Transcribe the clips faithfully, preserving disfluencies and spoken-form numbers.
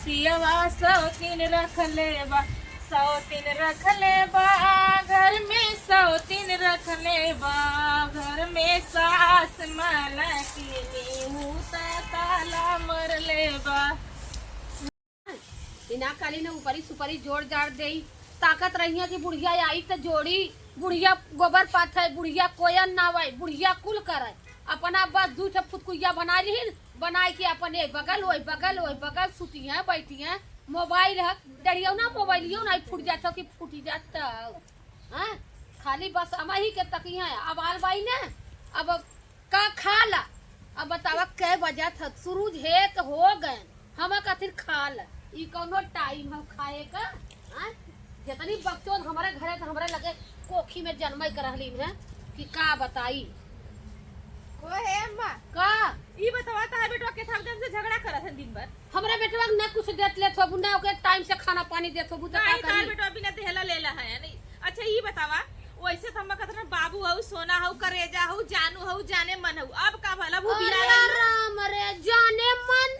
पियवा सौतीन रख ले बा, सौतीन रख ले बा, घर में सौतीन रख ले बा, घर में सास मालकिनी हूँ त ताला मर ले बा। इना काली न ऊपरी सुपरी जोड़ जाड़ देई, ताकत रहिया कि बुढ़िया आई त जोड़ी, बुढ़िया गोबर पाथे, बुढ़िया कोयन नावै, बुढ़िया कुल करै, अपना बस दू ठे फुतकुइया बनाइ लिहिन, बनाइ के अपन ए बगल, ओइ बगल, ओइ बगल सुतिहैं, बैठिहैं। मोबाइल ह, डरियौ ना, मोबाइलियो ना फूट जात हौ कि फूटि जात हौ। हाँ, खाली बस हमही के तकिहैं। अब आल बाई ना, अब का खा ला? अब बतावा, कै बजत ह? सुरुज हेत हो गए, हम कथिन खा ला। ई कौनो टाइम ह खाए का? हाँ? जितनी बकचोद हमरे घरे त हमरे लगे कोखी में जनमै कर रहलीन है कि का बताई। ओ हे अम्मा, का? ई बतावा, तहार बेटवा के थाक दिन से झगड़ा करत है दिन भर। हमरा बेटवा के ना कुछ देत लेत होबू, ना ओके टाइम से खाना पानी देत होबू, त का नहीं, तहार करी? बेटवा बिना देहला लेला है, नहीं। अच्छा, ई बतावा, वैसे त हम कतरा बाबू हऊ, सोना हऊ, करेजा हऊ, जानू हऊ, जाने मन हऊ, अब का भला, अब ऊ अरे बिया गइल ना? राम रे, जाने मन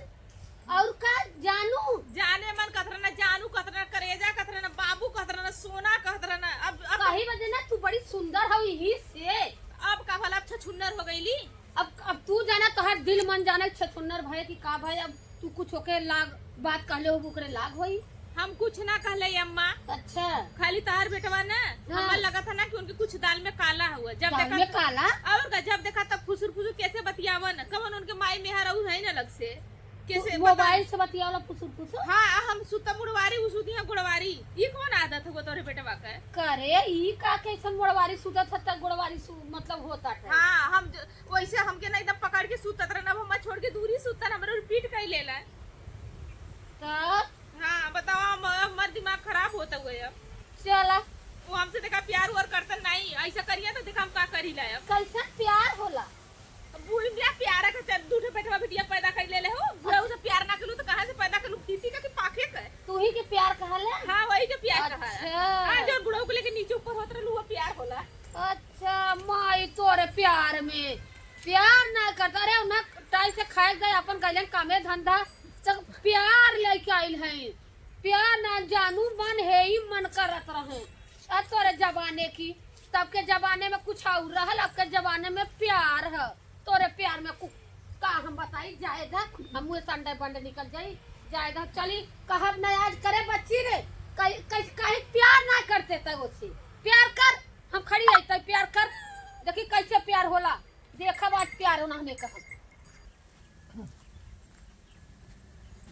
और का जानू? जाने मन कहत रहना, जानू कहत रहना, करेजा कहत रहना, बाबू कहत रहना, सोना कहत रहना। अब, अब कही बजे ना, तू बड़ी सुंदर हऊ, यही से। अब का भला, अब छछुन्नर हो गईली? अब, अब तू जाना, तोहर दिल मन जाने छछुन्नर भय कि का भय। अब तू कुछ ओके लाग, बात कहले होबू, ओकरे लाग होई। हम कुछ ना कहले अम्मा। अच्छा। खाली तहार बेटवा ना, हाँ। हमार लगत है ना कि उनके कुछ दाल में काला हुआ। जब दाल देखा में काला? और का, जब देखा तब फुसुर फुसुर कैसे बतियावन, कवन उनके माई मेहर अउर है ना लग से। कैसे तो मोबाइल बता? से बतियावला फुसुर फुसुर? हाँ, हम सुता मुड़वारी, उ सुती है गुड़वारी। ई कौन आदत हुआ तोरे बेटवा के? करे, ई का कैसन मुड़वारी सुतत है त गुड़वारी सु-, मतलब होता है? हाँ, हम ज-, वैसे हमके ना एकदम पकड़ के सुतत रहना, अब हमार छोड़ के दूरी सुतन, हमरे पीट कई लेला। तब? हाँ, बतावा, हम, हमार दिमाग खराब होता हुआ है अब। चला। वो हमसे देखा प्यार उआर करता नहीं, ऐसा करिए तो देखा हम का करी ला अब। कैसन प्यार होला? अब बूढ़ी मिला प्यार के चल, दू ठे बेटवा बिटिया पैदा कर ले ले हो। बुढ़ऊ से प्यार ना कलू तो कहाँ से पैदा कलू? दीदी का कि पाखे का? तू ही के प्यार कहा ले? हाँ, वही के प्यार कहा है। अच्छा। हाँ, जो बुढ़ऊ को लेके नीचे ऊपर होत रहलू, वो प्यार होला। अच्छा, माई तोरे प्यार में प्यार ना करता। अरे, उन्हें टाइम से खाए गए, अपन गइलन कामे धंधा, सब प्यार लेके आइल है। प्यार ना जानू मन है ही मन करत रहे। अब तोरे जमाने की, तब के जमाने में कुछ और रहल, अब के जमाने में प्यार है। तोरे प्यार में कु-, का हम बताई, जाए दा, हम मुँह संडे बंडे निकल जाई, जाए दा, चली, कहब ना आज करे बच्ची रे, कहीं, कहीं, कहीं प्यार ना करते तय ओसे, प्यार कर, हम खड़ी है तय प्यार कर, देखी कैसे प्यार होला, देखब आज प्यार होना हमें कहब।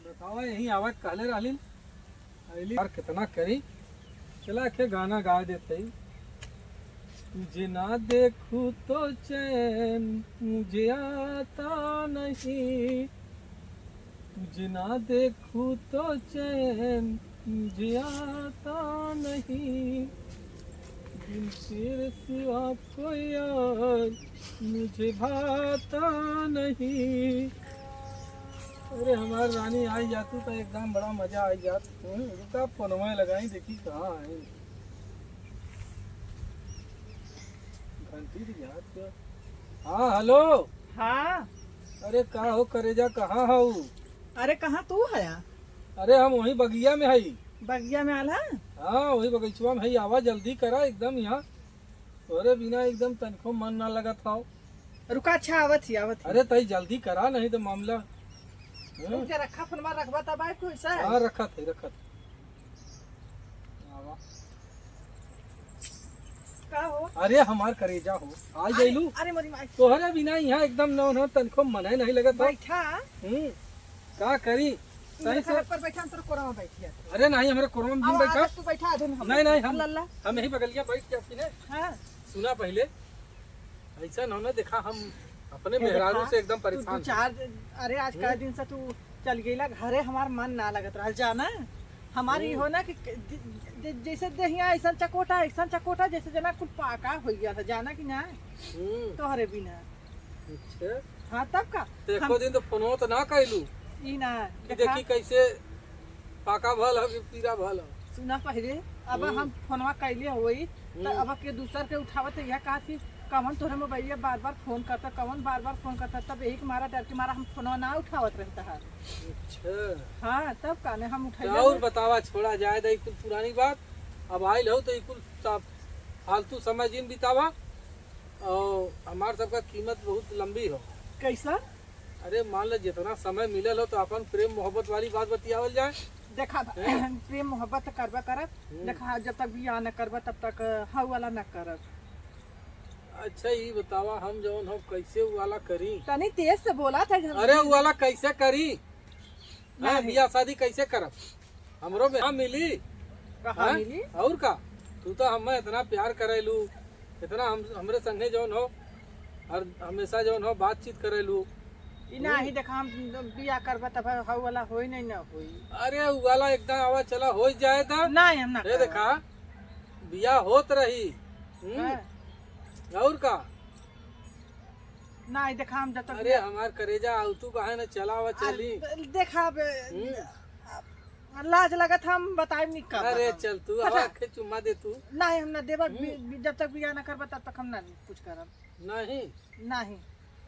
बतावा, यहीं आवत कहले रहलिन, अइली। यार, कितना करी? चला के गाना गा देते ही। तुझे ना देखूं तो चैन मुझे आता नहीं, तुझे ना देखूं तो चैन मुझे आता नहीं, बिन तेरे सिवा कोई और मुझे भाता नहीं। अरे हमार रानी, आई जातू तो एकदम बड़ा मजा आई जात। हम्म, रुका, फोनवा लगाई, देखी कहाँ है। घंटी भी जात है। हाँ, हेलो। हाँ। अरे का हो करेजा, कहाँ हऊ? अरे कहाँ तू हया? अरे हम वही बगिया में हई। बगिया में आला? हाँ, वही बगीचवा में हई। आवा, जल्दी करा एकदम यहाँ। तोरे बिना एकदम तनिको मन ना लगत हौ। रुका, अच्छा, आवत ही, आवत ही। अरे तई जल्दी करा, नहीं तो मामला। हम्म। रुक जा, रखा फोनवा, रखबा तब आए तू ऐसा है? हाँ, रखत है, रखत। आवा। का हो? अरे हमार करेजा हो, आ अरे, गइलू। अरे मोरी माई। तोहरे बिना यहाँ एकदम नौ नौ तनिको मने नहीं लगत बा। बैठा। हम्म, का करी? तू सही मेरे से। सड़क पर बैठा, हम तोरे कोरा में बैठ गया। अरे नहीं, हमरे कोरा में अब बैठा। आदत तू बैठा, अधुन हम नहीं, नहीं, हम, लल्ला। हम यही बगलिया बैठ जाती ना। हाँ। सुना पहिले, ऐसा ना, ना देखा, हम अपने हे मेहरारू देखा, से एकदम तू परेशान दो हैं। चार, अरे आज का हम्म। दिन से तू चल गईला घरे, हमार मन ना लगत रहल, जाना। हमार ई हम्म। हो ना कि ज-, ज-, जैसे देहिया ऐसा चकोटा, ऐसा चकोटा, जैसे जना कुल पाका हो गया था, जाना कि ना? हम्म। तोहरे बिना। अच्छा। हाँ, तब का? तो एको हम दिन तो फोनो तो ना कैलू ई ना, कि देखा। देखी कैसे पाका भल हो कि पीरा भल हो। सुना पहिले, अब हम्म। हम फोनवा कैले होई, तो हम्म। अब के दूसर के उठावत है, यह कहा कि कवन तोहरे मोबाइलिया बार बार फोन करता, कवन बार बार फोन करता, तब यही के मारा, डर के मारा हम फोनवा ना उठावत रहता है। अच्छा। हाँ, तब काने हम तो उठैले और नहीं। बतावा, छोड़ा जाए दा ई कुल पुरानी बात। अब आइल हो तो ई कुल सब फालतू समय जिन बितावा। और हमार सबका कीमत बहुत लंबी हो। कैसा? अरे मान ले, जितना समय मिलल हो तो अपन प्रेम मोहब्बत वाली बात बतियावल जाए। देखा, हैं? प्रेम मोहब्बत तो करबा करब। हम्म। देखा, जब तक बियाह न करबा तब तक हऊ वाला न करब। अच्छा, ई बतावा, हम जौन हो कैसे उ वाला करी? तनी तेज से बोला था। अरे, उ वाला कैसे करी? हाँ, नहीं। बियाह शादी कैसे करब? हमरो में हाँ मिली। कहाँ हाँ? मिली? और का? तू तो हमें इतना प्यार करेलू, इतना हम, हमरे संगे जौन हो, हर हमेशा जौन हो बातचीत करेलू। ई हम्म। नाही देखा, हम बियाह करबा तब हऊ वाला होई नहीं ना होई। अरे, उ वाला एकदम आवा चला हो जाए दा। नहीं, हम ना ए करब। देखा, बियाह होत रही। हम्म। हाँ। और का? नहीं देखा, हम जब तक अरे, बियाह हमार करेजा, आउ तू कहे ना चलावा आ, चली। देखा बे, हम्म। आ, लाज लगत, हम बताइब नहीं कब अरे, बताइब। चल तू, हटा। आवा के चुम्मा दे तू। नहीं, हम ना देबा, हम्म। बि-, बि-, जब तक बियाह ना करबा तब तक हम ना कुछ करब। नहीं। नहीं।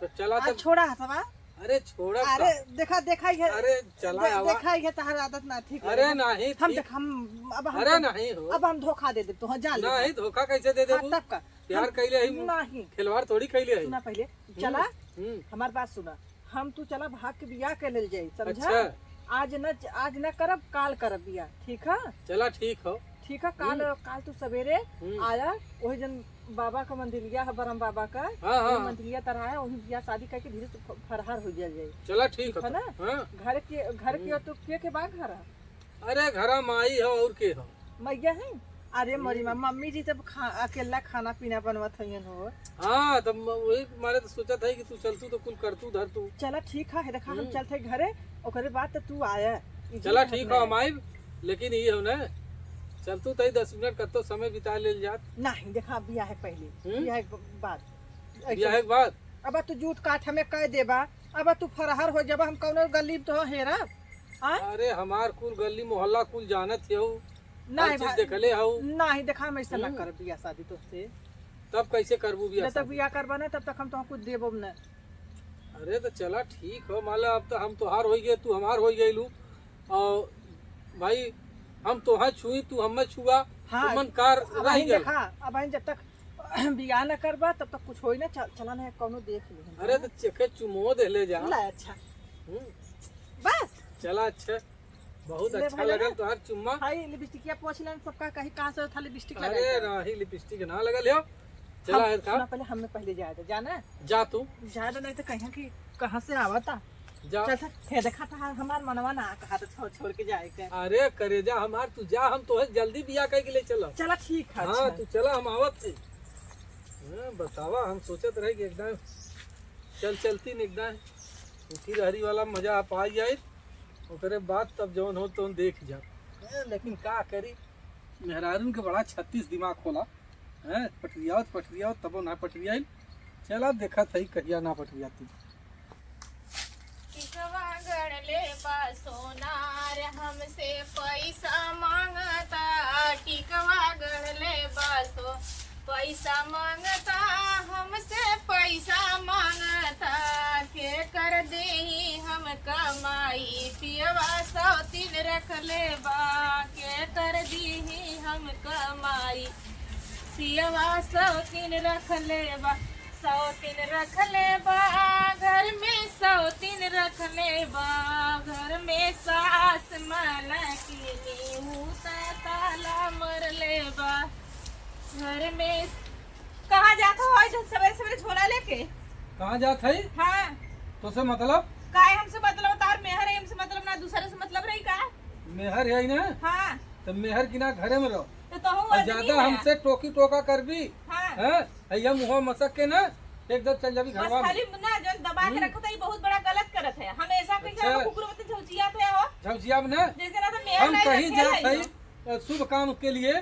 तो चला आज तब। छोड़ा हथवा। अरे छोड़ा अरे का? देखा, देखा ही है। अरे चला दे-, आवा। देखा ही है, तहार आदत ना ठीक अरे है। नहीं हम ठीक। देख, हम, अब हम अरे तो, नहीं हो। अब हम धोखा दे दे तो, हाँ, जा ले। नहीं, धोखा कैसे दे हाँ, देबू? तब का? प्यार हम कैले ही नहीं। खिलवाड़ थोड़ी कैले ही। सुना पहले, हम्म, चला, हम्म। हमार बात सुना। हम तू चला भाग के बियाह कर लेल जाई, समझा? अच्छा। आज न, आज न करब, काल करब बियाह, ठीक है? चला ठीक हो। ठीक है, काल, हम्म। काल तू सवेरे हम्म। आया, वही जन बाबा का मंदिरिया है, बरम बाबा का, हाँ, वही हाँ। मंदिरिया तरह है, वही बियाह शादी करके धीरे से फ-, फरहार हो जाया जाए। चला ठीक ठीक है है तो। ना? हाँ। घर के, घर के हम्म। तो के के बा घर है? अरे घरा माई हो और के हो? मैया है? अरे मोरी माँ, हम्म। मम्मी जी तब खा-, अकेला खाना पीना बनवत हइयन हो। हाँ, तब म-, वही मारे तो सोचत है कि तू चलतू तो कुल करतू धरतू। चला ठीक है, देखा हम हम्म। चलत है घरे, ओकरे बाद तो तू आया। ई चला जी ठीक घर हो, में। हम आइब, लेकिन ये हो ना, चलतू तई दस मिनट कत्तो समय बिता लेल जात। नहीं, देखा बियाह है पहले, हम्म? बियाह के बाद। बियाह के बाद? अब तू जूठ काठ हमें कह देबा, अब तू फरहर हो जाबा, हम कौनो गली में तो हेरा? हाँ? अरे हमार कुल गली मोहल्ला कुल जानत हऊ, नहीं हर चीज भाई, देखले हऊ। नहीं देखा, हम ऐसा ना हम्म। करब बियाह शादी तोहसे। तब कैसे करबू बियाह जब तक शादी? बियाह करबा ना तब तक हम तोहका कुछ देबो ना। अरे तो चला ठीक हो, मान ला अब तो हम तोहार होई गए, तू हमार होई गइलू, और भाई हम तोहा छुई, तू हमें छुआ, हाँ, तो मन कार अब रह बहिन गल। देखा, अब बहिन जब तक बियाह न करबा तब तक कुछ होई ना। चल, चला ना कौनो देख ली। अरे तो चेखे चुमो दे ले जा। ले अच्छा। हम्म। बस। चला अच्छा, बहुत ले अच्छा भाई लगल ना। तोहार चुम्मा। हाय लिपस्टिकिया पोछ लेन, सबका कहीं कहाँ से था लिपस्टिक अरे लगाई था। नहीं, लिपस्टिक ना लगल हो। चला हम, है का? सुना पहले, हमें पहले जाए दे, जाना? जा तू। जाए दे, नहीं तो कहीं कि कहाँ से आवा था। जा। चल, चल, हे देखा था, हमार मनवा ना कहा था छोड़, छोड़ के जाए के। अरे करेजा हमार, तू जा, हम तोहे जल्दी बियाह करके ले चलब। चला, ठीक है, हाँ, अच्छा। तू चला, हम आवत थी। हाँ, बतावा, हम सोचत रहे कि एकदम चल, चलती न एकदम उठी रहरी वाला मजा आप आ जाए। ओकरे बाद तब जौन हो तौन देख जा। हैं, लेकिन का करी, मेहरारून के बड़ा छत्तीस दिमाग होला। हैं, पटरियावत, पटरियावत, तबो ना पटरियाइल। चला, देखत हई, कहिया ना पटरियाती। टिकवा गढ़ले बा सोनार, हमसे पैसा मांगता। टिकवा गढ़ले बा सो, पैसा मांगता, हमसे पैसा मांगता। के कर देही हम कमाई, पियवा सौतीन रखले बा। के कर देही हम कमाई, पियवा सौतीन रखले बा। सौतीन रखले बा, घर में सौतीन रखले बा। घर में सास मलकिनी, ऊ त ताला मरले बा। घर में कहाँ जात हो आज सवेरे सवेरे झोला लेके? कहाँ जात है? हाँ। तोसे मतलब? काहे हमसे मतलब? तार मेहर है, हमसे मतलब ना, दूसरे से मतलब रही का? मेहर है ना? हाँ। तो मेहर की ना घरे में रहो। तो तोहू और आदमी ज्यादा है। हमसे टोकी टोका करबी, हाँ। हैं? है ये मुँह मसक के ना, एकदम चल जाबी बस घरवा में। खाली ना, जौन दबा के हम्म। रखत है, ये बहुत बड़ा गलत करत है। हम ऐसा कैसे अच्छा। हम कुकुर मत झौचिया थे हो? झौचिया में ना? जैसे ना तो मेहर हम नहीं कहीं रखे जात है। है, शुभ काम के लिए,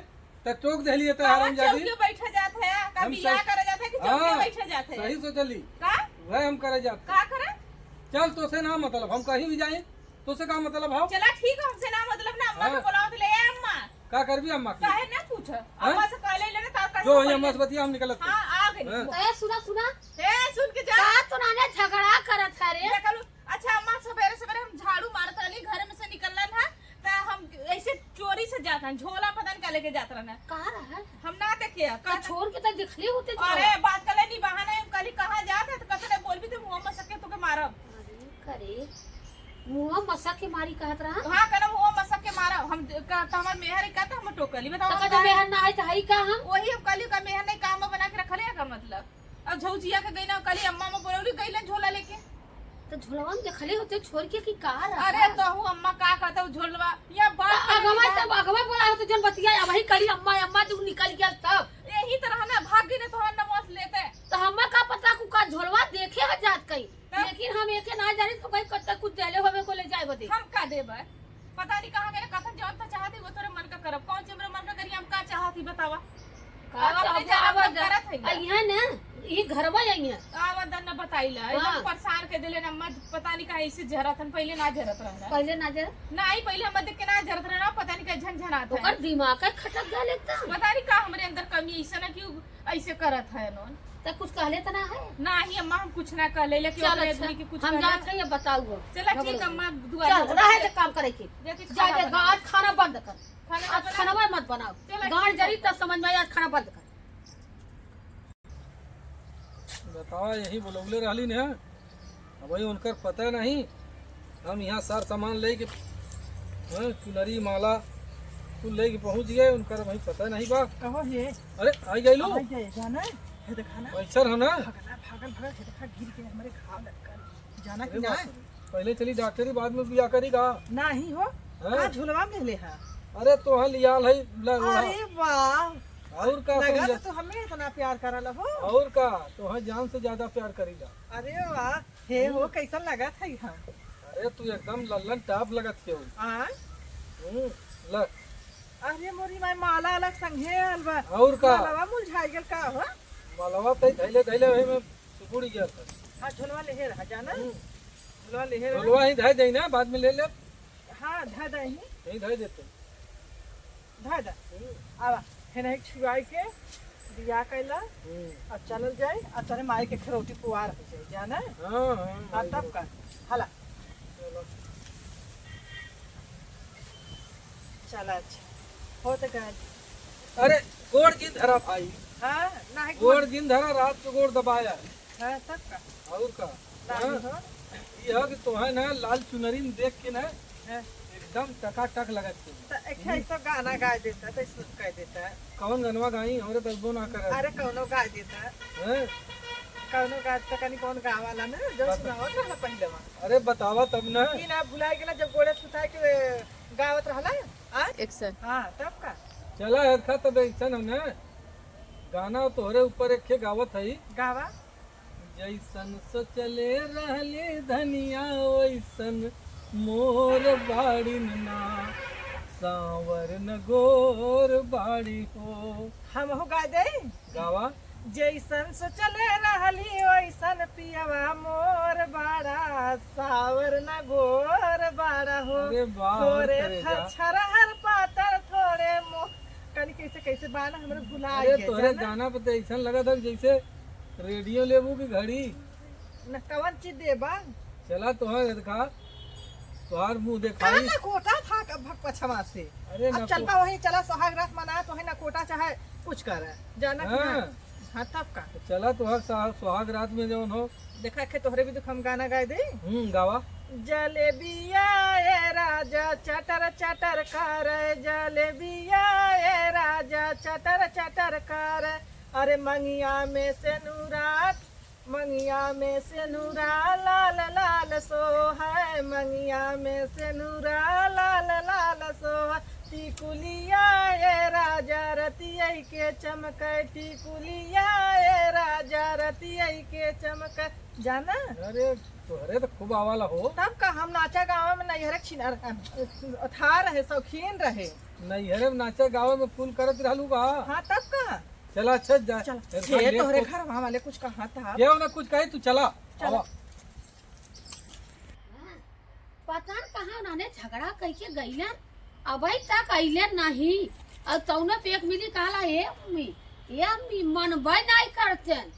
त टोक देली है, त कहाँ हरामजादी। चौकी बैठा जात है? का हम बियाह सब करे जात है कि चौकी हाँ, बैठा जात है? सही सोचली। का? वह हम करे जात है। का करे? चल, तोसे ना मतलब, हम कहीं भी जाए, तोसे का मतलब हो? चला, ठीक है, हमसे ना मतलब ना, अम्मा हाँ। के बुलाओ तो ले आ, अम्मा। का करबी अम्मा की? काहे ना पूछ? हाँ? अम्मा से कहले ले ना, तार जो कहीं अम्मा से बतिया, हम निकलत हाँ, आ हाँ। ए, सुना, सुना। ए, सुन के जा। का तो नाने झगड़ा करत है रे? देखा लो, अच्छा अम्मा, सवेरे सवेरे हम झाड़ू मारत रहली, घर में से निकलन है, त हम ऐसे चोरी से जात हन, झोला पता नहीं का लेके जात रहन। कहाँ रहन? हम ना देखे, तो का छोड़ के तो दिखली होते अरे, झोला। बात कर लेनी, बहाना है, हम कल ही कहाँ जात है, तो कतने बोलबी तो मुँह में सके तो के मारब। अरे, करे, मुँह मसक के मारी कहत रहा? हाँ, कहना मुँह मसक के मारा। हम क-, का, त हमार मेहर है का, त हम टोकली, बताओ, तो हम कहते काहे? मेहर ना आई, तो हई का हम? वही हम कहली का मेहर नहीं, काम बना के रखले है का मतलब? अब झौजिया के गई ना, कहली अम्मा में बोलौली, गई ना झोला लेके। तो झोलवा में देखले होते छोड़ के कि का रहा? अरे, तो हूँ अम्मा का कहता हूँ झोलवा, या बात तो करके अगवा, कहा? तब अगवा बोला हो तो जन बतिया, अब वही करी अम्मा, अम्मा तू निकल गया तब। यही तरह ना भाग गई ना, तो हम नमोस लेते। तो हमें का पता कु का झोलवा देखे है जात कहीं। तब? लेकिन हम एके ना जानी तो कहीं कत्ता कुछ देले होवे को ले जाए बदे। हम का देबे? पता नहीं कहाँ गए, कथन जवन तो चाहती वो तोरे मन का करब। कौन चीज हमरे मन का करी, हम का चाहती बतावा? का अब अपने चाहबो, जान आवा हम द-, करत हई ना। अइहे ना, ई घरवा अइहे। आवा दन न बताइला, एकदम हाँ। परेशान के देले ना, मत पता नहीं काहे ऐसे झरत हन, पहले ना झरत रहना। पहले ना झरत? नहीं, पहले हम देख के ना झरत रहना, पता नहीं काहे झनझनात है। ओकर दिमाग है खटक गल एकदम। पता नहीं का हमरे अंदर कमी ऐसा ना कि उ ऐसे करत है नोन। त कुछ कहले त ना है? नाही अम्मा, हम कुछ ना कहले, लेकिन चल, ओकरे अच्छा, आदमी के कुछ हम कहले। जात हई, अब बताऊ अब। चला, ठीक, अम्मा, दुआ चल, में रहे दे काम करे के। जाके जा खाना दे, बनाओ। आज खाना बंद कर। खाना आज बना। खाना मत बनाओ। चला, गांड ठीक है। जरी त समझ में आई, आज खाना बंद कर। बतावा, यही बोलौले रहली न, अब वही उनकर पता नहीं। हम यहाँ सार सामान लेके, हाँ, चुनरी, माला, तू लेके पहुँच गए, उनकर वही पता नहीं बा। कहो हे। अरे, आई गइलू? आई गए, जाना? हे देखा ना। कैसन हो ना? भगना, भागल, भागल, हे देखा, गिर के हमरे घाव लटकल। जाना अरे कि ना? बाप रे। पहले चली डॉक्टरी, बाद में बिया करी का? नाही हो। हाँ? का झुलवा में ले हा? अरे, तोहे लियाल है, ला, ओढ़ा। अरे वाह। और का लगा समझे? तो तू हमें इतना प्यार करल हो। और का, तोहे जान से ज्यादा प्यार करीला। अरे वाह, हे हो, हम्म। कैसन लगत है हम? अरे, तू एकदम लल्लन टाप लगत हो। आय? हम्म, ल। अरे मोरी माई, माला अलग संगे आल बा। और का? मालवा मुरझाई गेल का हो? मालवा तई धैले धैले वही में सिकुड़ गया था। हाँ, झोलवा लेहे रहा, जाना? हम्म। झोलवा लेहे रहा। झोलवा ही धै दे ना, बाद में ले ले। हाँ, धै दे ही। यहीं धै देते। धै दे। हम्म। आवा, हेने एक छुआई के बिया कैला, हम्म। और चलल जाए, और तोरे माई के खरौटी पुआर हो जाए, जाना? हाँ, हाँ, हाँ, भाई तब लोग। का? हला। चलो। चला, अच्छा। हो तो गए। अरे, गोड़ जिन धरा भाई। हाँ, नाही गोड़ गोड़। जिन धरा, रात के गोड़ दबाया। हाँ, तब का? और का? नाही हाँ? हो। ये है कि तोहे ना लाल चुनरी में देख के ना हाँ। एकदम टकाटक लगत है। तो एक है तो गाना गा देता, तो सुन कर देता। कौन गनवा गाई? हमरे तो अइबो ना करे। अरे कौनो गा देता। हैं? कौनो गा देता, कनी कौन गावाला ना, जो बता। सुनावत रहला पहले वहाँ। अरे बतावा तब ना। ई ना भुला गेला जब गोड़े सुता के गावत रहला। आ? Action। हाँ, तब का? चला हरखा तब action हो ना। गाना तोहरे ऊपर एक ठे गावत हई। गावा। जैसन सोचले रहली धनिया वैसन मोर बाड़िन ना, साँवर न गोर बाड़ी हो। हमहू गा दे। गावा। जैसन सोचले रहली वैसन पियवा मोर बाड़ा, साँवर न गोर बाड़ा हो। अरे वाह, थोरे करेजा। थरछरहर पातर थोरे मो-, कनी कैसे कैसे बा ना, हमरे भुला अरे गया, तोहरे जाना? गाना पे तो ऐसन लगत है जैसे रेडियो लेबू की घड़ी। न कवन चीज देबा? चला तोहर देखा, तोहार मुंह देखाई। कहाँ ना कोटा था क-, भक पछवा से। अरे अब ना चल को- पा वहीं चला, सुहाग रात मना, तो वहीं ना कोटा चाहे कुछ कर, जाना कि ना? हाँ। हाँ, तब का? तो चला तोहर सुहा-, सुहाग रात में जौन हो। देखा के तोहरे भी दुख हम गाना गाए दे। हम्म, गावा। जलेबिया ए राजा चटर चटर करे, जलेबिया ए राजा चटर चटर करे। अरे मंगिया में से नूरा, मंगिया में से नूरा लाल लाल सोहै, मंगिया में से नूरा लाल लाल सोहै। टिकुलिया ए राजा रतिया के चमकै, टिकुलिया ए राजा रतिया के चमकै। जाना? अरे, तोहरे तो खूब आवाला हो। तब का, हम नाचा गावा में नैहरे छिनार, अ, अ, था रहे, शौकीन रहे। नैहरे में नाचा गावा में फूल करत रहलू का? हाँ, तब का? चला, अच्छा, जा। चल, इरफान हे, लेट तोहरे हो। घर वाले कुछ कहा था। केहू ना कुछ कही, तू चला। चला। आवा। पता न कहाँ उन्होंने झगड़ा कइके गइलन, अबही तक अइले नहीं। और तौनो पेक मिली कहला, "हे मम्मी, ये अम्मी, मनबे नाहीं करतेन।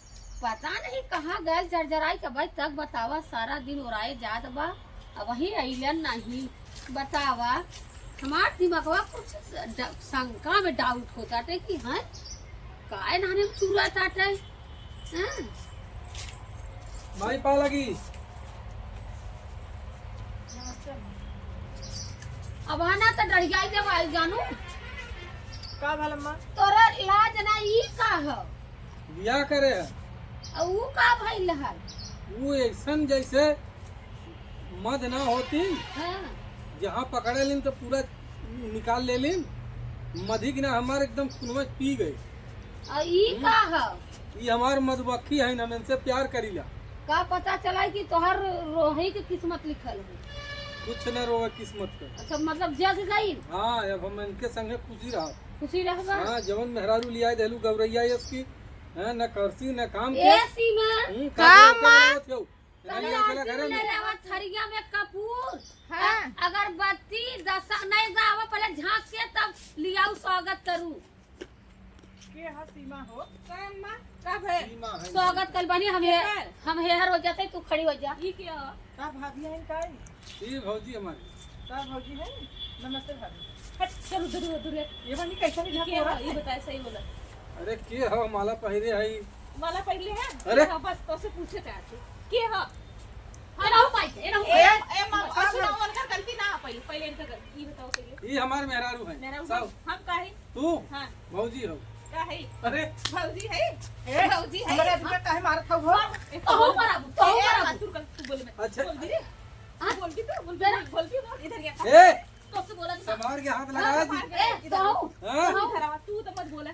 पता नहीं कहाँ गए जरजराई के। भाई, तक बतावा, सारा दिन ओराए जात बा, अबहीं अइलन नहीं। बतावा, हमार दिमागवा कुछ ड-, शंका में डाउट होत बाटे कि हैं, काहे नाने चुरात बाटे? हैं? माई पा लगी। अब आना त डरियाई देब आई जानू। का भल अम्मा? तोरा लाज ना, ई का ह? बियाह करे ह। आ ऊ का भइल ह? ऊ ऐसन जैसे मध ना होती, हाँ। जहाँ पकड़े लिन तो पूरा निकाल ले लिन, मधी के ना हमार एकदम खुनवा पी गए। आ ई हम्म। का ह? ई हमार मधुमक्खी है, हम इनसे प्यार करीला। का पता चला कि तोहर रोही के किस्मत लिखल है? कुछ न रोवे किस्मत के। अच्छा, मतलब जग गई? हाँ, अब हम इनके संगे खुशी रहा। खुशी रहबा? हाँ, जवन मेहरारू लियाए देलू गौरैया यस की, हैं, न करसी, न काम के। ए सीमा। हम्म, का का बोलते माँ? रहत हो? कल इन्हें रात चला घरे में। ले लेवा थरिया में कपूर, हाँ। अगरबत्ती, दसा नहीं गावा, पहले झांक के तब लियाऊ स्वागत करू। के ह सीमा हो? का अम्मा? का भय? सीमा है। स्वागत कल बनी हम हे-, केकर? हम हेहर हो जाते, तू खड़ी हो जा। ई के ह? का भाभी हैं का ई? ई भौजी हमारी। का भौजी हैं? नमस्ते भाभी। हट, चल उधर, उधर, उधर। ये बनी कैसे नहीं ई के ह? ई बताए, सही बोला। अरे के ह माला पहिरे है? माला पहिरले है? अरे। हाँ, बस तोसे पूछे चाहते। के ह? ए, रहू माई, ए, रहू ए, माई। ए, माँ, अच्छा, ना, उनकर गलती ना, पहले, पहले इनका गलती, ई बताओ पहले। ई हमार मेहरारू है। मेहरारू सब। हम, हम काहे? तू? हाँ। भौजी हो। का है? अरे। भौजी है? ए, भौजी है? हमारे आदमी का काहे मारत हो? ए, तू बोल। मारा, तू ए, ए, मारा। तू कर, तू बोल मैं। अच्छा। बोल दी। हाँ? बोल दी तू, बोल दी, बोल दी, बोल, इधर ये। ए! तो से बोला था। समार के हाथ लगा हाँ, दी। समार के ए, इधर। तू। हाँ? तू इधर आ, तू तो मत बोला।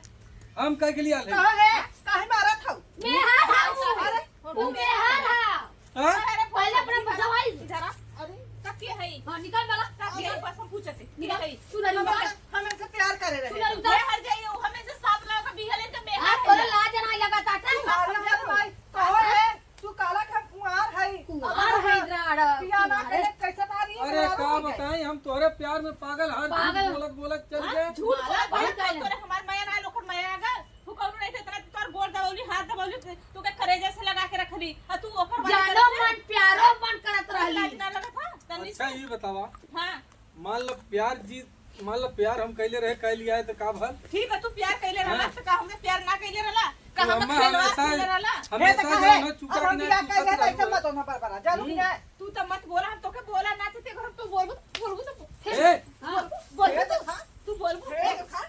हम कह के लिए आले। कहाँ है? काहे मारत हो? मैं हार हार हूँ। अरे। तू मेहर हा। हाँ? अरे, पहले अपने बचावाई। इधर आ। अरे, तब के है? हाँ, निकाल वाला। तब के है? बस हम पूछते। निकाल। के है? तू ना रुक। हम इनसे प्यार करे रहे। तू ना रुक। मैं हर जाइए, वो हमें से साथ लगा के बिहले के मैं हाँ, हर तोरे जाइए। लाज ना लगा ताता। अरे, भाई, कहो है, तू काला खा कुंवार है। कुंवार है, राड़ा, पिया ना कुंवार है। करे, कैसे तारी अरे, का बताई, हम तोहरे प्यार में पागल, हर झूठ पागल। बोलत, बोलत चल हाँ, गए। झूठ बोलत, बोलत, तोरे हमार मया ना, लोकर मया आ गए। तू कौनो नहीं थे, इतना तोर गोड़ दबौली, हाथ दबौली, तू के करेजा से लगा के रखली, आ तू ओकर बारे जानो करत रहे। मन, प्यारो मन करत रहली। लाज ना लगत ह, तनी अच्छा, से। ई बतावा। हाँ। मान लो प्यार जी, मान लो प्यार हम कैले रहे, कैल लिया है तो का भल? ठीक है, तू प्यार कैले रहला, हाँ। तो का हमसे प्यार ना कैले रहला? का तू हम हमें खिलवाड़ हमेशा, कैले रहला? हमेशा हे तो जो कहे, है चुका अब हम कि नहीं बियाह चुका कैले तो रहला। ऐसा मत होना बरबरा, जानू कि हम्म। नहीं? तू तो मत बोला, हम तोके बोला ना, तो ते घर तू बोलबू, बोलबू तो फिर ए! हाँ। बोलबू, बोलबू ए तो, देखा। तू बोलबू, ए देखा।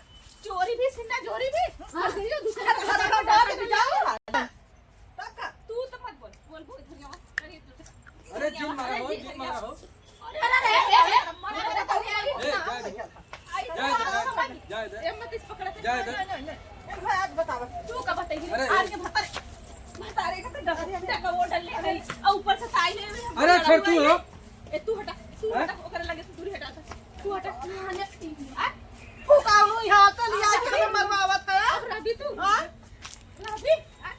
चोरी भी, सिन्ना चोरी भी, हाँ। और कहियो दूसरे हर, हर, हर, हर, हर, हर, तब का? तू तो मत बोल, बोलबू इधर यहाँ, अरे तू अरे जिन मारा हो, जिन मारा हो। अरे, अरे, अरे, अरे, अरे, अरे, अरे, ए, जाए दे। आई, जाए दे, जाए दे, जाए दे। ए, मत इस पकड़ के। जाए दे। नहीं, नहीं, नहीं, नहीं। ए, भाई, आज बतावा। तू का बताई? अरे, आज ए। के भतर, भतारे का तो डर, अरे, अरे। डर का वो डर ले गई। और ऊपर से ताई ले हुए हम अरे, लड़ा छोड़ हुआ तू है। हो। ए, तू हटा, तू हैं? हटा, ओकरे लगे से दूरी हटा, तू हटा। आ? तू कानू यहाँ से लिया के मरवावत है? अब रहबी तू? हाँ? रहबी? आ?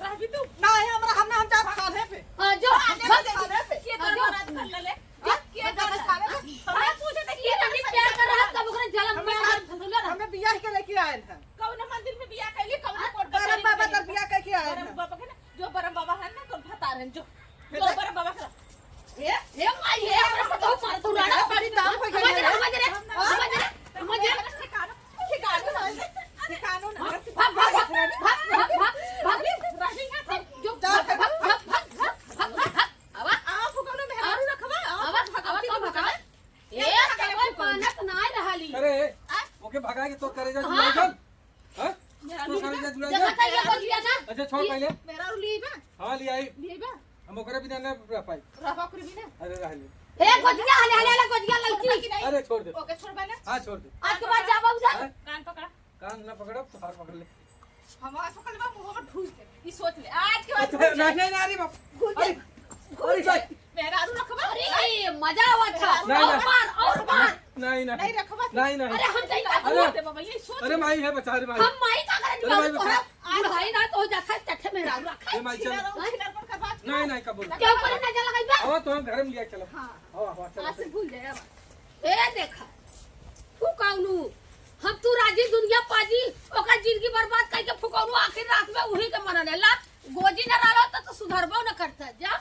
रहबी तू? नहीं, हमरा, हम ना, हम जात खाने पे। हाँ, जो, हाँ, भाग। खाने पे। ये हाँ, तो जो। रात भर लले। हाँ? के हम जात खाने पे। हमरा पूछे थे, ये लड़की प्यार कर रहा, तब ओकरे जलम में हमें अगर फंसले रहा। हमें बियाह के लेके आए हैं। कौन मंदिर में बियाह कैली, कौन हाँ? कोर्ट बरम कचहरी बाबा में? तर बियाह कैके आए हैं। बरम बाबा के ना, जो बरम बाबा है ना, तो भतार है, जो। जो बरम बाबा के। ए, ए माई, ए, हमरा पतोह मारत हौ, राड़ा। बड़ी दाम हो गई है। समझ रे, समझ रे, समझ रे। ठिकानो, ठिकानो ना, ठिकानो ना। भाग, भाग, भाग। जो, भाग, भाग, भाग। आवा। आवा, फुकौनो मेहरारू रखवा, आवा, आवा, भगवती आवा, को भगवा। ए, ये क्या तब करे फुकौनो? मानत नाय रहली। अरे, आ? ओके भगा के तो करेजा हाँ। जुड़ा गल। हाँ? मेहरारू तो करेजा जुड़ा देखा गल। था ये बगिया ना? अच्छा, छोड़ ये पहले। मेहरारू लिए बा? हाँ, ले आई। लिए बा? हम ओकरे बिना ना रह पाई। रहबा ओकरे बिना? अरे, रह ले। ए, गोजिया, हले, हले, हले, गोजिया लड़की। अरे, छोड़ दे। ओके, छोड़ बा ना? हाँ, छोड़ दे। आज के बाद जाबा उधर। हाँ? कान पकड़ा। कान ना पकड़ब, तो हाथ पकड़ ले। हमार पकड़ बा, मुंह में ढूंढ के। ई सोच ले, आज के बाद अच्छा, भूल जाए। नहीं, नहीं, नहीं, अरे बाप। भूल जाए। अरे, भूल अरे, जाए। मेहरारू रखबा? अरे, मजा आवत है। नहीं, और नहीं। मार, और मार। नहीं, नहीं। नहीं रखबा। नहीं, नहीं। अरे, हम जाई का अरे। बोल दे बाबा, ये सोच अरे, ले। माई है, बचा रे, माई। हम माई का करत अरे, माई, बाबू बचा। तोहरा? बुढ़ाई ना तो हो जाता है, चट्टे मेहरारू रखा है। ए, माई, चल। छिनरा उछिनर पर करबा। नहीं, नहीं, कबूल। क्यों करे ना चला गई बा? आवा, तो हम घर में लिया चलो। हाँ। आवा, आवा, चलो, आज से चलो। भूल जाए, आवा। ए, देखा। तू काउनू? हम तू राजी दुनिया पाजी, ओकर जिंदगी बर्बाद करके फुकौनू आखिर रात में उही के मरन है। ला, गोजी न रहलो तो तू सुधरबो न करता, जा।